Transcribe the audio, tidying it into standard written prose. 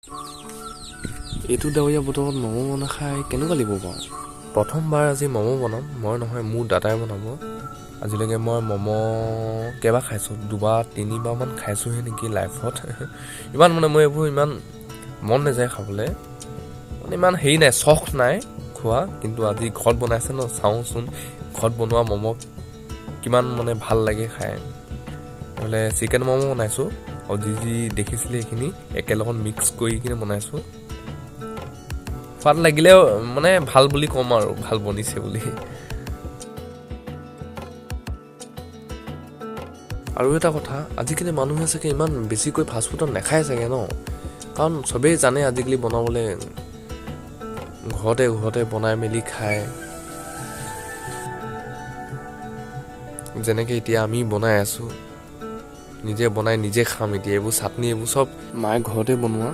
এইটো ডাৱৰীয়া বতৰত ম'ম' বনাই খাই কেনেকুৱা লাগিব বাৰু? প্ৰথমবাৰ আজি ম'ম' বনাম। মই নহয়, মোৰ দাদাই বনাব। আজিলৈকে মই ম'ম' কেইবাৰ খাইছোঁ, দুবাৰ তিনিবাৰমান খাইছোঁহে নেকি লাইফত। ইমান মানে মই এইবোৰ ইমান মন নাযায় খাবলৈ, মানে ইমান হেৰি নাই, চখ নাই খোৱা। কিন্তু আজি ঘৰত বনাইছে ন, চাওঁচোন ঘৰত বনোৱা ম'ম' কিমান মানে ভাল লাগে খাই। নহ'লে চিকেন ম'ম' বনাইছোঁ আৰু যি যি দেখিছিলে সেইখিনি একেলগত মিক্স কৰি কিনে বনাইছোঁ। সোৱাদ লাগিলেও মানে ভাল বুলি ক'ম আৰু ভাল বনিছে বুলি। আৰু এটা কথা, আজিকালি মানুহে চাগে ইমান বেছিকৈ ফাষ্টফুডত নাখায় চাগে ন, কাৰণ চবেই জানে আজিকালি বনাবলৈ, ঘৰতে ঘৰতে বনাই মেলি খায়। যেনেকৈ এতিয়া আমি বনাই আছোঁ, নিজে বনাই নিজে খাম। এতিয়া এইবোৰ চাটনি এইবোৰ চব মায়ে ঘৰতে বনোৱা।